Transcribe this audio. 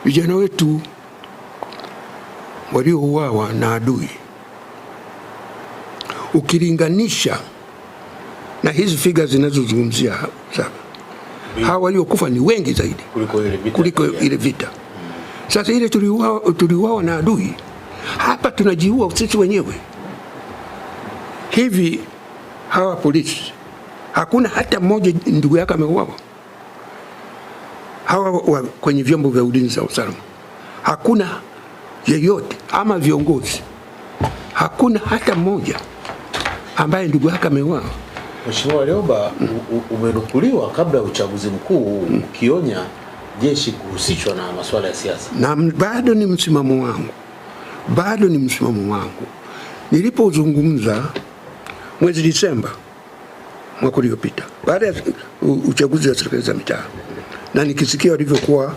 Vijana wetu waliouawa na adui, ukilinganisha na hizi figa zinazozungumzia sasa, hawa waliokufa ni wengi zaidi kuliko ile vita. Sasa ile tuliuawa na adui, hapa tunajiua sisi wenyewe. Hivi hawa polisi hakuna hata mmoja ndugu yake ameuawa? Hawa kwenye vyombo vya ulinzi na usalama hakuna yeyote, ama viongozi hakuna hata mmoja ambaye ndugu yake ameuawa. Mheshimiwa Warioba, umenukuliwa kabla ya uchaguzi mkuu ukionya jeshi kuhusishwa na masuala ya siasa. Na bado ni msimamo wangu, bado ni msimamo wangu. Nilipozungumza mwezi Disemba mwaka uliopita baada ya uchaguzi wa serikali za mitaa, na nikisikia walivyokuwa